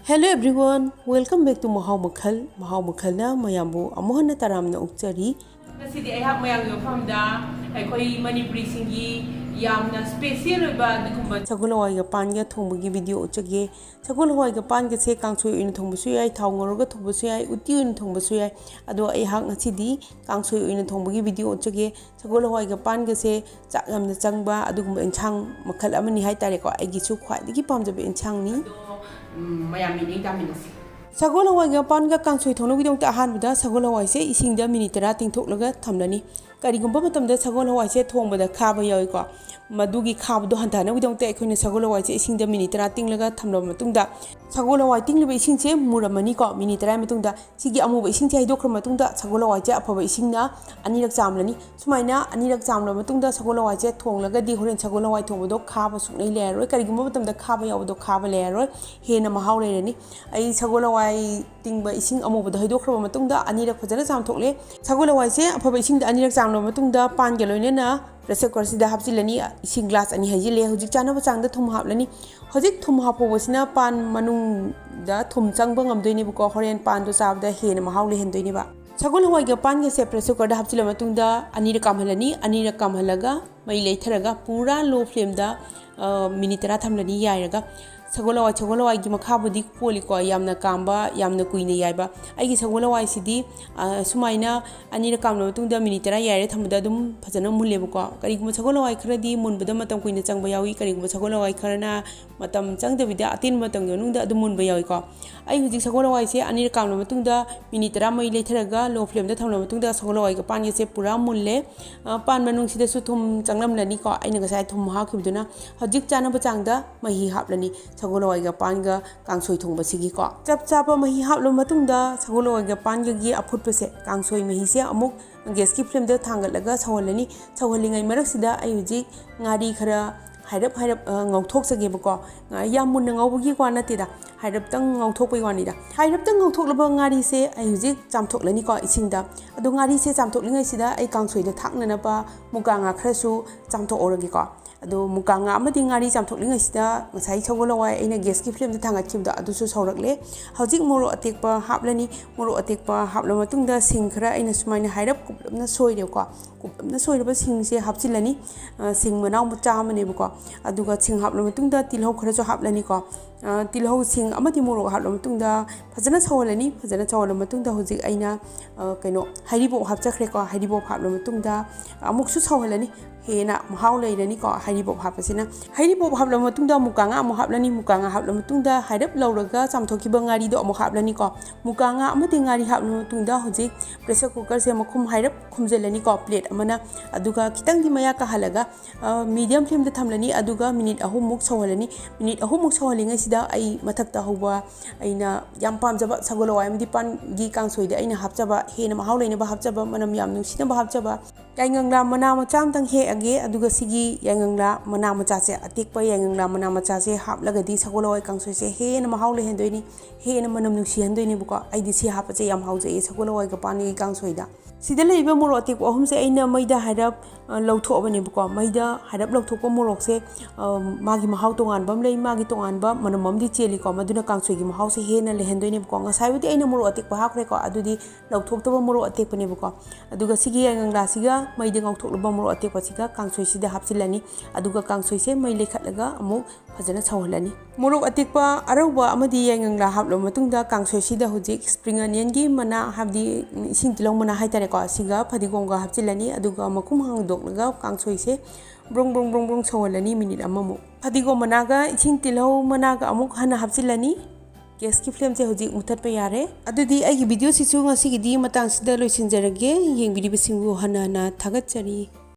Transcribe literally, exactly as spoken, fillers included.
Hello everyone, welcome back to ꯃꯍꯥꯎ ꯃꯈꯜ꯫ ꯃꯍꯥꯎ ꯃꯈꯜꯅ ꯃꯌꯥꯝꯕꯨ ꯑꯃꯨꯛ ꯍꯟꯅ ꯇꯔꯥꯝꯅ ꯑꯣꯛꯆꯔꯤ꯫ ꯉꯁꯤꯗꯤ ꯑꯩꯍꯥꯛ ꯃꯌꯥꯝꯒꯤ ꯃꯐꯝꯗ ꯑꯩꯈꯣꯏ ꯃꯅꯤꯄꯨꯔꯤꯁꯤꯡꯒꯤ ꯌꯥꯝꯅ special ꯑꯣꯏꯕ ꯑꯗꯨꯒꯨꯝꯕ ꯁꯒꯣꯜ ꯍꯋꯥꯏꯒ ꯄꯥꯟꯒ ꯊꯣꯡꯕꯒꯤ video ꯎꯠꯆꯒꯦ꯫ ꯁꯒꯣꯜ ꯍꯋꯥꯏꯒ ꯄꯥꯟꯒꯁꯦ ꯀꯥꯡꯁꯣꯏ ꯑꯣꯏꯅ ꯊꯣꯡꯕꯁꯨ ꯌꯥꯏ, ꯊꯥꯎ ꯉꯧꯔꯒ ꯊꯣꯡꯕꯁꯨ ꯌꯥꯏ, ꯎꯇꯤ ꯑꯣꯏꯅ ꯊꯣꯡꯕꯁꯨ ꯌꯥꯏ꯫ ꯑꯗꯣ ꯑꯩꯍꯥꯛ ꯉꯁꯤꯗꯤ ꯀꯥꯡꯁꯣꯏ ꯑꯣꯏꯅ ꯊꯣꯡꯕꯒꯤ video ꯎꯠꯆꯒꯦ꯫ ꯁꯒꯣꯜ ꯍꯋꯥꯏꯒ ꯄꯥꯟꯒꯁꯦ ꯆꯥꯛ ꯌꯥꯝꯅ ꯆꯪꯕ ꯑꯗꯨꯒꯨꯝꯕ ꯏꯟꯁꯥꯡ ꯃꯈꯜ ꯑꯃꯅꯤ ꯍꯥꯏꯇꯥꯔꯦꯀꯣ꯫ ꯑꯩꯒꯤꯁꯨ ꯈ꯭ꯋꯥꯏꯗꯒꯤ ꯄꯥꯝꯖꯕ ꯏꯟꯁꯥꯡꯅꯤ꯫ ꯑꯗꯣ ꯎꯝ, ꯃꯌꯥꯝ ꯌꯦꯡꯅꯩ ꯇꯥꯃꯤꯟꯅꯁꯤ꯫ ꯁꯒꯣꯜ ꯍꯋꯥꯏꯒ ꯄꯥꯟꯒ ꯀꯥꯡꯁꯣꯏ ꯊꯣꯡꯅꯕꯒꯤꯗꯃꯛꯇ ꯑꯍꯥꯟꯕꯗ ꯁꯒꯣꯜ ꯍꯋꯥꯏꯁꯦ ꯏꯁꯤꯡꯗ minute ꯇꯔꯥ ꯇꯤꯡꯊꯣꯛꯂꯒ ꯊꯝꯂꯅꯤ꯫ ꯀꯔꯤꯒꯨꯝꯕ ꯃꯇꯝꯗ ꯁꯒꯣꯜ ꯍꯋꯥꯏꯁꯦ ꯊꯣꯡꯕꯗ ꯈꯥꯕ ꯌꯥꯎꯏꯀꯣ꯫ ꯃꯗꯨꯒꯤ ꯈꯥꯕꯗꯣ ꯍꯟꯊꯅꯕꯒꯤꯗꯃꯛꯇ ꯑꯩꯈꯣꯏꯅ ꯁꯒꯣꯜ ꯍꯋꯥꯏꯁꯦ ꯏꯁꯤꯡꯗ minute ꯇꯔꯥ ꯇꯤꯡꯂꯒ ꯊꯝꯂꯕ ꯃꯇꯨꯡꯗ, ꯁꯒꯣꯜ ꯍꯋꯥꯏ ꯇꯤꯡꯂꯤꯕ ꯏꯁꯤꯡꯁꯦ ꯃꯨꯔꯝꯃꯅꯤꯀꯣ꯫ Minute ꯇꯔꯥ ꯃꯇꯨꯡꯗ ꯁꯤꯒꯤ ꯑꯃꯨꯕ ꯏꯁꯤꯡꯁꯦ ꯍꯩꯗꯣꯛꯈ꯭ꯔ ꯃꯇꯨꯡꯗ ꯁꯒꯣꯜ ꯍꯋꯥꯏꯁꯦ ꯑꯐꯕ ꯏꯁꯤꯡꯅ ꯑꯅꯤꯔꯛ ꯆꯥꯝꯂꯅꯤ꯫ ꯁꯨꯃꯥꯏꯅ ꯑꯅꯤꯔꯛ ꯆꯥꯝꯂꯕ ꯃꯇꯨꯡꯗ ꯁꯒꯣꯜ ꯍꯋꯥꯏꯁꯦ ꯊꯣꯡꯂꯒꯗꯤ ꯍꯣꯔꯦꯟ ꯁꯒꯣꯜ ꯍꯋꯥꯏ ꯊꯣꯡꯕꯗꯣ ꯈꯥꯕ ꯁꯨꯡꯂꯩ ꯂꯩꯔꯔꯣꯏ꯫ ꯀꯔꯤꯒꯨꯝꯕ ꯃꯇꯝꯗ ꯈꯥꯕ ꯌꯥꯎꯕꯗꯣ ꯈꯥꯕ ꯂꯩꯔꯔꯣꯏ, ꯍꯦꯟꯅ ꯃꯍꯥꯎ ꯂꯩꯔꯅꯤ꯫ ꯑꯩ ꯁꯒꯣꯜ ꯍꯋꯥꯏ ꯇꯤꯡꯕ ꯏꯁꯤꯡ ꯑꯃꯨꯕꯗꯣ ꯍꯩꯗꯣꯛꯈ꯭ꯔꯕ ꯃꯇꯨꯡꯗ ꯑꯅꯤꯔꯛ ꯐꯖꯅ ꯆꯥꯝꯊꯣꯛꯂꯦ꯫ ꯁꯒꯣꯜ ꯍꯋꯥꯏꯁꯦ ꯑꯐꯕ ꯏꯁꯤꯡꯗ ꯑꯅꯤꯔꯛ ꯆꯥꯝꯂꯕ ꯃꯇꯨꯡꯗ ꯄꯥꯟꯒ ꯂꯣꯏꯅꯅ pressure cooker ꯁꯤꯗ ꯍꯥꯞꯆꯤꯜꯂꯅꯤ꯫ ꯏꯁꯤꯡ glass ꯑꯅꯤ ꯍꯩꯖꯤꯜꯂꯦ꯫ ꯍꯧꯖꯤꯛ ꯆꯥꯅꯕ ꯆꯥꯡꯗ ꯊꯨꯝ ꯍꯥꯞꯂꯅꯤ꯫ ꯍꯧꯖꯤꯛ ꯊꯨꯝ ꯍꯥꯞꯍꯧꯕꯁꯤꯅ ꯄꯥꯟ ꯃꯅꯨꯡꯗ ꯊꯨꯝ ꯆꯪꯕ ꯉꯝꯗꯣꯏꯅꯦꯕꯀꯣ꯫ ꯍꯣꯔꯦꯟ ꯄꯥꯟꯗꯣ ꯆꯥꯕꯗ ꯍꯦꯟꯅ ꯃꯍꯥꯎ ꯂꯩꯍꯟꯗꯣꯏꯅꯦꯕ꯫ ꯁꯒꯣꯜ ꯍꯋꯥꯏꯒ ꯄꯥꯟꯒꯁꯦ pressure cooker ꯗ ꯍꯥꯞꯆꯤꯜꯂ ꯃꯇꯨꯡꯗ ꯑꯅꯤꯔꯛ ꯀꯥꯝꯍꯜꯂꯅꯤ꯫ ꯑꯅꯤꯔꯛ ꯀꯥꯝꯍꯜꯂꯒ ꯃꯩ ꯂꯩꯊꯔꯒ ꯄꯨꯔꯥ low flame ꯗ, ꯑ, minute ꯇꯔꯥ ꯊꯝꯂꯅꯤ ꯌꯥꯏꯔꯒ꯫ ꯁꯒꯣꯜ ꯍꯋꯥꯏ, ꯁꯒꯣꯜ ꯍꯋꯥꯏꯒꯤ ꯃꯈꯥꯕꯨꯗꯤ ꯄꯣꯜꯂꯤꯀꯣ, ꯌꯥꯝꯅ ꯀꯥꯝꯕ, ꯌꯥꯝꯅ ꯀꯨꯏꯅ ꯌꯥꯏꯕ꯫ ꯑꯩꯒꯤ ꯁꯒꯣꯜ ꯍꯋꯥꯏꯁꯤꯗꯤ, ꯑ, ꯁꯨꯃꯥꯏꯅ ꯑꯅꯤꯔꯛ ꯀꯥꯝꯂꯕ ꯃꯇꯨꯡꯗ minute ꯇꯔꯥ ꯌꯥꯏꯔ ꯊꯝꯕꯗ ꯑꯗꯨꯝ ꯐꯖꯅ ꯃꯨꯜꯂꯦꯕꯀꯣ꯫ ꯀꯔꯤꯒꯨꯝꯕ ꯁꯒꯣꯜ ꯍꯋꯥꯏ ꯈꯔꯗꯤ ꯃꯨꯟꯕꯗ ꯃꯇꯝ ꯀꯨꯏꯅ ꯆꯪꯕ ꯌꯥꯎꯏ, ꯀꯔꯤꯒꯨꯝꯕ ꯁꯒꯣꯜ ꯍꯋꯥꯏ ꯈꯔꯅ ꯃꯇꯝ ꯆꯪꯗꯕꯤꯗ ꯑꯇꯦꯟꯕ ꯃꯇꯝꯒꯤ ꯃꯅꯨꯡꯗ ꯑꯗꯨꯝ ꯃꯨꯟꯕ ꯌꯥꯎꯏꯀꯣ꯫ ꯑꯩ ꯍꯧꯖꯤꯛ ꯁꯒꯣꯜ ꯍꯋꯥꯏꯁꯦ ꯑꯅꯤꯔꯛ ꯀꯥꯝꯂꯕ ꯃꯇꯨꯡꯗ minute ꯇꯔꯥ ꯃꯩ ꯂꯩꯊꯔꯒ low flame ꯗ ꯊꯝꯂꯕ ꯃꯇꯨꯡꯗ ꯁꯒꯣꯜ ꯍꯋꯥꯏꯒ ꯄꯥꯟꯒꯁꯦ ꯄꯨꯔꯥ ꯃꯨꯜꯂꯦ꯫ ꯑ, ꯄꯥꯟ ꯃꯅꯨꯡꯁꯤꯗꯁꯨ ꯊꯨꯝ ꯆꯪꯂꯝꯂꯅꯤꯀꯣ, ꯑꯩꯅ ꯉꯁꯥꯏ ꯊꯨꯝ ꯍꯥꯞꯈꯤꯕꯗꯨꯅ꯫ ꯍꯧꯖꯤꯛ ꯆꯥꯅꯕ ꯆꯥꯡꯗ ꯃꯍꯤ ꯍꯥꯞꯂꯅꯤ ꯁꯒꯣꯜ ꯍꯋꯥꯏꯒ ꯄꯥꯟꯒ ꯀꯥꯡꯁꯣꯏ ꯊꯣꯡꯕꯁꯤꯒꯤꯀꯣ꯫ ꯆꯞ ꯆꯥꯕ ꯃꯍꯤ ꯍꯥꯞꯂꯕ ꯃꯇꯨꯡꯗ ꯁꯒꯣꯜ ꯍꯋꯥꯏꯒ ꯄꯥꯟꯒꯒꯤ ꯑꯐꯨꯠꯄꯁꯦ, ꯀꯥꯡꯁꯣꯏ ꯃꯍꯤꯁꯦ ꯑꯃꯨꯛ gas ꯀꯤ flame ꯗ ꯊꯥꯡꯒꯠꯂꯒ ꯁꯧꯍꯜꯂꯅꯤ꯫ ꯁꯧꯍꯜꯂꯤꯉꯩ ꯃꯔꯛꯁꯤꯗ ꯑꯩ ꯍꯧꯖꯤꯛ ꯉꯥꯔꯤ ꯈꯔ ꯍꯥꯏꯔꯞ ꯍꯥꯏꯔꯞ, ꯑ, ꯉꯧꯊꯣꯛꯆꯒꯦꯕꯀꯣ꯫ ꯉꯥ-, ꯌꯥꯝ ꯃꯨꯟꯅ ꯉꯧꯕꯒꯤ ꯋꯥ ꯅꯠꯇꯦꯗ, ꯍꯥꯏꯔꯞꯇꯪ ꯉꯧꯊꯣꯛꯄꯒꯤ ꯋꯥꯅꯤꯗ꯫ ꯍꯥꯏꯔꯞꯇꯪ ꯉꯧꯊꯣꯛꯂꯕ ꯉꯥꯔꯤꯁꯦ ꯑꯩ ꯍꯧꯖꯤꯛ ꯆꯥꯝꯊꯣꯛꯂꯅꯤꯀꯣ ꯏꯁꯤꯡꯗ꯫ ꯑꯗꯣ ꯉꯥꯔꯤꯁꯦ ꯆꯥꯝꯊꯣꯛꯂꯤꯉꯩꯁꯤꯗ ꯑꯩ ꯀꯥꯡꯁꯣꯏꯗ ꯊꯥꯛꯅꯅꯕ ꯃꯨꯀꯥ ꯉꯥ ꯈꯔꯁꯨ ꯆꯥꯝꯊꯣꯛꯍꯧꯔꯒꯦꯀꯣ꯫ ꯑꯗꯣ ꯃꯨꯀꯥ ꯉꯥ ꯑꯃꯗꯤ ꯉꯥꯔꯤ ꯆꯥꯝꯊꯣꯛꯂꯤꯉꯩꯁꯤꯗ ꯉꯁꯥꯏ ꯁꯒꯣꯜ ꯍꯋꯥꯏ ꯑꯩꯅ gas ꯀꯤ flame ꯗ ꯊꯥꯡꯒꯠꯈꯤꯕꯗꯣ ꯑꯗꯨꯁꯨ ꯁꯧꯔꯛꯂꯦ꯫ ꯍꯧꯖꯤꯛ ꯃꯣꯔꯣꯛ ꯑꯇꯦꯛꯄ ꯍꯥꯞꯂꯅꯤ꯫ ꯃꯣꯔꯣꯛ ꯑꯇꯦꯛꯄ ꯍꯥꯞꯂ ꯃꯇꯨꯡꯗ ꯁꯤꯡ ꯈꯔ ꯑꯩꯅ ꯁꯨꯃꯥꯏꯅ ꯍꯥꯏꯔꯞ ꯀꯨꯞꯂꯞꯅ ꯁꯣꯏꯔꯦꯕꯀꯣ꯫ ꯀꯨꯞꯂꯞꯅ ꯁꯣꯏꯔꯕ ꯁꯤꯡꯁꯦ ꯍꯥꯞꯆꯤꯜꯂꯅꯤ꯫ ꯑ, ꯁꯤꯡ ꯃꯅꯥꯎ ꯃꯆꯥ ꯑꯃꯅꯦꯕꯀꯣ꯫ ꯑꯗꯨꯒ ꯁꯤꯡ ꯍꯥꯞꯂ ꯃꯇꯨꯡꯗ ꯇꯤꯜꯍꯧ ꯈꯔꯁꯨ ꯍꯥꯞꯂꯅꯤꯀꯣ꯫ ꯑ, ꯇꯤꯜꯍꯧ, ꯁꯤꯡ ꯑꯃꯗꯤ ꯃꯣꯔꯣꯛ ꯍꯥꯞꯂ ꯃꯇꯨꯡꯗ ꯐꯖꯅ ꯁꯧꯍꯜꯂꯅꯤ꯫ ꯐꯖꯅ ꯁꯧꯍꯜꯂ ꯃꯇꯨꯡꯗ ꯍꯧꯖꯤꯛ ꯑꯩꯅ, ꯑ, ꯀꯩꯅꯣ, ꯍꯩꯔꯤꯕꯣꯞ ꯍꯥꯞꯆꯈ꯭ꯔꯦꯀꯣ꯫ ꯍꯩꯔꯤꯕꯣꯞ ꯍꯥꯞꯂ ꯃꯇꯨꯡꯗ ꯑꯃꯨꯛꯁꯨ ꯁꯧꯍꯜꯂꯅꯤ꯫ ꯍꯦꯟꯅ ꯃꯍꯥꯎ ꯂꯩꯔꯅꯤꯀꯣ ꯍꯩꯔꯤꯕꯣꯞ ꯍꯥꯞꯄꯁꯤꯅ꯫ ꯍꯩꯔꯤꯕꯣꯞ ꯍꯥꯞꯂ ꯃꯇꯨꯡꯗ ꯃꯨꯀꯥ ꯉꯥ ꯑꯃꯨꯛ ꯍꯥꯞꯂꯅꯤ꯫ ꯃꯨꯀꯥ ꯉꯥ ꯍꯥꯞꯂ ꯃꯇꯨꯡꯗ ꯍꯥꯏꯔꯞ ꯂꯧꯔꯒ ꯆꯥꯝꯊꯣꯛꯈꯤꯕ ꯉꯥꯔꯤꯗꯣ ꯑꯃꯨꯛ ꯍꯥꯞꯂꯅꯤꯀꯣ꯫ ꯃꯨꯀꯥ ꯉꯥ ꯑꯃꯗꯤ ꯉꯥꯔꯤ ꯍꯥꯞꯂ ꯃꯇꯨꯡꯗ ꯍꯧꯖꯤꯛ pressure cooker ꯁꯦ ꯃꯈꯨꯝ ꯍꯥꯏꯔꯞ ꯈꯨꯝꯖꯤꯜꯂꯅꯤꯀꯣ plate ꯑꯃꯅ꯫ ꯑꯗꯨꯒ ꯈꯤꯇꯪꯗꯤ ꯃꯌꯥ ꯀꯥꯍꯜꯂꯒ, ꯑ, medium flame ꯗ ꯊꯝꯂꯅꯤ꯫ ꯑꯗꯨꯒ minute ꯑꯍꯨꯝꯃꯨꯛ ꯁꯧꯍꯜꯂꯅꯤ꯫ Minute ꯑꯍꯨꯝꯃꯨꯛ ꯁꯧꯍꯜꯂꯤꯉꯩꯁꯤꯗ ꯑꯩ ꯃꯊꯛꯇ ꯍꯧꯕ ꯑꯩꯅ ꯌꯥꯝ ꯄꯥꯝꯖꯕ ꯁꯒꯣꯜ ꯍꯋꯥꯏ ꯑꯃꯗꯤ ꯄꯥꯟꯒꯤ ꯀꯥꯡꯁꯣꯏꯗ ꯑꯩꯅ ꯍꯥꯞꯆꯕ, ꯍꯦꯟꯅ ꯃꯍꯥꯎ ꯂꯩꯅꯕ ꯍꯥꯞꯆꯕ, ꯃꯅꯝ ꯌꯥꯝ ꯅꯨꯡꯁꯤꯅꯕ ꯍꯥꯞꯆꯕ ꯌꯥꯏꯉꯪꯂꯥ ꯃꯅꯥ ꯃꯆꯥ ꯑꯃꯇꯪ ꯍꯦꯛꯑꯒꯦ꯫ ꯑꯗꯨꯒ ꯁꯤꯒꯤ ꯌꯥꯏꯉꯪꯂꯥ ꯃꯅꯥ ꯃꯆꯥꯁꯦ, ꯑꯇꯦꯛꯄ ꯌꯥꯏꯉꯪꯂꯥ ꯃꯅꯥ ꯃꯆꯥꯁꯦ ꯍꯥꯞꯂꯒꯗꯤ ꯁꯒꯣꯜ ꯍꯋꯥꯏ ꯀꯥꯡꯁꯣꯏꯁꯦ ꯍꯦꯟꯅ ꯃꯍꯥꯎ ꯂꯩꯍꯟꯗꯣꯏꯅꯤ, ꯍꯦꯟꯅ ꯃꯅꯝ ꯅꯨꯡꯁꯤꯍꯟꯗꯣꯏꯅꯦꯕꯀꯣ꯫ ꯑꯩꯗꯤ ꯁꯤ ꯍꯥꯞꯄꯁꯦ ꯌꯥꯝ ꯍꯥꯎꯖꯩꯌꯦ ꯁꯒꯣꯜ ꯍꯋꯥꯏꯒ ꯄꯥꯟꯒꯤ ꯀꯥꯡꯁꯣꯏꯗ꯫ ꯁꯤꯗ ꯂꯩꯔꯤꯕ ꯃꯣꯔꯣꯛ ꯑꯇꯦꯛꯄ ꯑꯍꯨꯝꯁꯦ ꯑꯩꯅ ꯃꯩꯗ ꯍꯥꯏꯔꯞ, ꯑ, ꯂꯧꯊꯣꯛꯑꯕꯅꯦꯕꯀꯣ꯫ ꯃꯩꯗ ꯍꯥꯏꯔꯞ ꯂꯧꯊꯣꯛꯄ ꯃꯣꯔꯣꯛꯁꯦ, ꯑ, ꯃꯥꯒꯤ ꯃꯍꯥꯎ ꯇꯣꯉꯥꯟꯕ ꯑꯃ ꯂꯩ, ꯃꯥꯒꯤ ꯇꯣꯉꯥꯟꯕ ꯃꯅꯝ ꯑꯃꯗꯤ ꯆꯦꯜꯂꯤꯀꯣ꯫ ꯃꯗꯨꯅ ꯀꯥꯡꯁꯣꯏꯒꯤ ꯃꯍꯥꯎꯁꯦ ꯍꯦꯟꯅ ꯂꯩꯍꯟꯗꯣꯏꯅꯦꯕꯀꯣ꯫ ꯉꯁꯥꯏꯕꯨꯗꯤ ꯑꯩꯅ ꯃꯣꯔꯣꯛ ꯑꯇꯦꯛꯄ ꯍꯥꯞꯈ꯭ꯔꯦꯀꯣ, ꯑꯗꯨꯗꯤ ꯂꯧꯊꯣꯛꯇꯕ ꯃꯣꯔꯣꯛ ꯑꯇꯦꯛꯄꯅꯦꯕꯀꯣ꯫ ꯑꯗꯨꯒ ꯁꯤꯒꯤ ꯌꯥꯏꯉꯪꯂꯥꯁꯤꯒ ꯃꯩꯗ ꯉꯧꯊꯣꯛꯂꯕ ꯃꯣꯔꯣꯛ ꯑꯇꯦꯛꯄꯁꯤꯒ ꯀꯥꯡꯁꯣꯏꯁꯤꯗ ꯍꯥꯞꯆꯤꯜꯂꯅꯤ꯫ ꯑꯗꯨꯒ ꯀꯥꯡꯁꯣꯏꯁꯦ ꯃꯩ ꯂꯩꯈꯠꯂꯒ ꯑꯃꯨꯛ ꯐꯖꯅ ꯁꯧꯍꯜꯂꯅꯤ꯫ ꯃꯣꯔꯣꯛ ꯑꯇꯦꯛꯄ ꯑꯔꯧꯕ ꯑꯃꯗꯤ ꯌꯥꯏꯉꯪꯂꯥ ꯍꯥꯞꯂꯕ ꯃꯇꯨꯡꯗ ꯀꯥꯡꯁꯣꯏꯁꯤꯗ ꯍꯧꯖꯤꯛ spring onion ꯒꯤ ꯃꯅꯥ, ꯍꯥꯏꯕꯗꯤ ꯏꯁꯤꯡ ꯇꯤꯜꯍꯧ ꯃꯅꯥ ꯍꯥꯏꯇꯥꯔꯦꯀꯣ, ꯑꯁꯤꯒ ꯐꯗꯤꯒꯣꯝꯒ ꯍꯥꯞꯆꯤꯜꯂꯅꯤ꯫ ꯑꯗꯨꯒ ꯃꯈꯨꯝ ꯍꯥꯡꯗꯣꯛꯂꯒ ꯀꯥꯡꯁꯣꯏꯁꯦ ꯕ꯭ꯔꯣꯡ ꯕ꯭ꯔꯣꯡ ꯕ꯭ꯔꯣꯡ ꯕ꯭ꯔꯣꯡ ꯁꯧꯍꯜꯂꯅꯤ minute ꯑꯃꯃꯨꯛ꯫ ꯐꯗꯤꯒꯣꯝ ꯃꯅꯥꯒ ꯏꯁꯤꯡ ꯇꯤꯜꯍꯧ ꯃꯅꯥꯒ ꯑꯃꯨꯛ ꯍꯟꯅ ꯍꯥꯞꯆꯤꯜꯂꯅꯤ꯫ Gas ꯀꯤ flame ꯁꯦ ꯍꯧꯖꯤꯛ ꯃꯨꯊꯠꯄ ꯌꯥꯔꯦ꯫ ꯑꯗꯨꯗꯤ ꯑꯩꯒꯤ video ꯁꯤꯁꯨ ꯉꯁꯤꯒꯤꯗꯤ ꯃꯇꯥꯡꯁꯤꯗ ꯂꯣꯏꯁꯤꯟꯖꯔꯒꯦ꯫ ꯌꯦꯡꯕꯤꯔꯤꯕꯁꯤꯡꯕꯨ ꯍꯟꯅ ꯍꯟꯅ ꯊꯥꯒꯠꯆꯔꯤ꯫